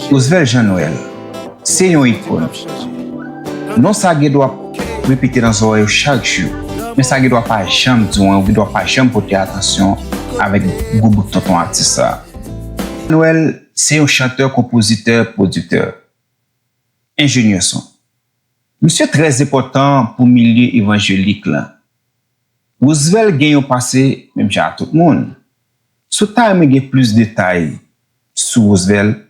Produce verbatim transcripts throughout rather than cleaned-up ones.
Roosevelt Jean Noël se yon ikòn. Non sa gen dwa repete nan zòrèy ou chak jou, men sa gen dwa pa janm di w anyen, ou gen dwa pa janm pote atansyon avèk gwo bout tonton atis sa. Noël se yon chantè, konpozitè, pwodiktè, enjenyè son. Misye trè enpòtan pou milye evanjelik la. Roosevelt gen yon pase menm jan ak tout moun. Si w ta renmen gen plis detay sou Roosevelt,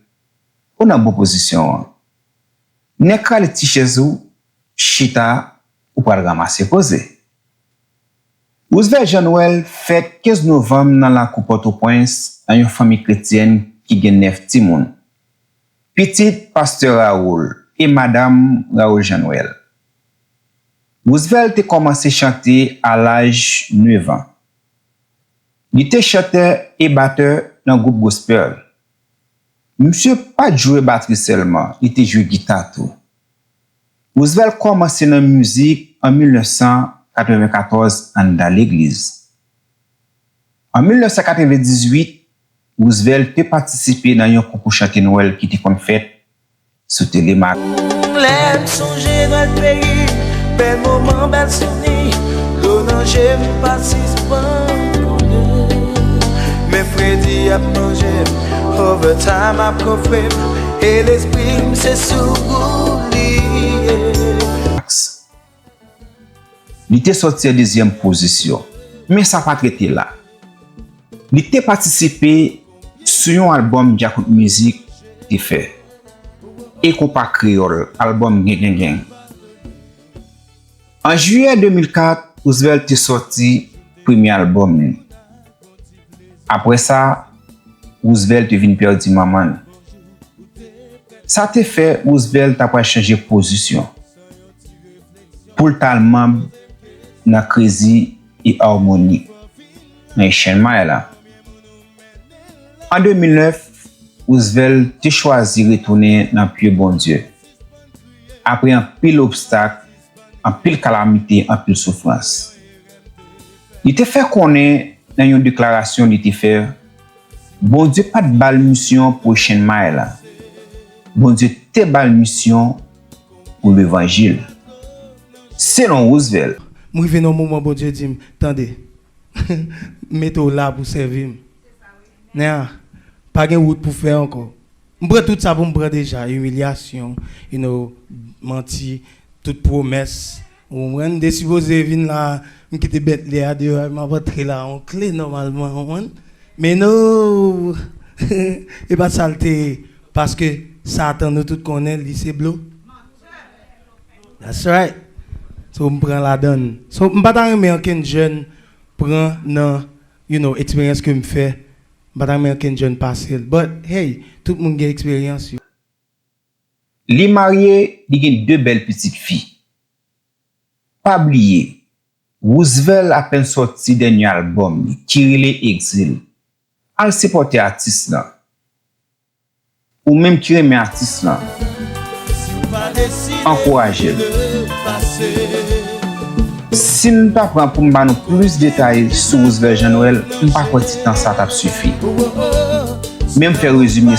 ou nan bon pozisyon an. Nèk rale ti chèz ou, chita, ou pral ranmase koze. Roosevelt Jean Noël fèt kenz novanm nan lakou Pòtoprens nan yon fanmi kretyèn ki gen nèf timoun. Pitit pastè Raoul e madanm Raoul Jean Noël. Roosevelt te kòmanse chante a laj nèf an. Li te chantè e batè nan gwoup gospel. Misye pa t jwe batri sèlman, li te jwe gita tou. Roosevelt kòmanse nan mizik an mil nèf san katrevenkatòz anndan legliz. An mil nèf san katrevendizuit, Roosevelt te patisipe nan yon konkou chante Nwèl ki te konn fèt sou Telemax. Lè m sonje Nwèl peyi m, bèl moman, bèl souvni, dlo nan je m pa sispann koule. Men fredi ap manje m, overtime ap kofre m, e lespri m se sou ou li ye. Li te sòti an dezyèm pozisyon, men sa pa t rete la. Li te patisipe sou yon albòm Djakout Music te fè, e konpa kreyòl, albòm Gen Gen Gen. An jiyè de mil kat, Roosevelt te sòti premye albòm li. Apre sa, Roosevelt te vin pèdi manman l. Sa te fè Roosevelt ta pral chanje pozisyon pou l t al manm nan Crazy e Harmonik nan Echann May la. An de mil nèf, Roosevelt te chwazi retounen nan pye Bondye apre anpil obstak, anpil kalamite, anpil soufrans. Li te fè konnen nan yon deklarasyon li te fè, Bondye pa t ba l misyon pou Echann May la. Bondye te ba l misyon pou levanjil. Selon Roosevelt. M rive nan yon moman Bondye di m, tande, m mete w la pou sèvi m. Nya, pa gen wout pou fè ankò. M pran tout sa pou m pran deja, imilyasyon, you know, manti, tout pwomès. Ou konprann? M te sipoze vin la, m kite bèt lè a deyò, m ap antre la, on kle nòmalman, ou konprann? Men no! E pa sa l te ye, paske Satan, nou tout konnen, li se blo. That's right. So, m pran ladann. So, m pa ta renmen ankenn jèn pran nan, you know, eksperyans ke m fè. M pa ta renmen ankenn jèn pase l. But, hey, tout moun gen eksperyans yo. Li marye, li gen de bèl pitit fi. Pa bliye, Roosevelt apèn sòti dènye albòm li, ki rele Exil. Al sipòte atis lan. Ou menm ki renmen atis lan, ankouraje l. Si m ta pran pou m ba nou plis detay sou Roosevelt Jean Noël, m pa kwè ti tan sa t ap sifi. Men m fè rezime sa.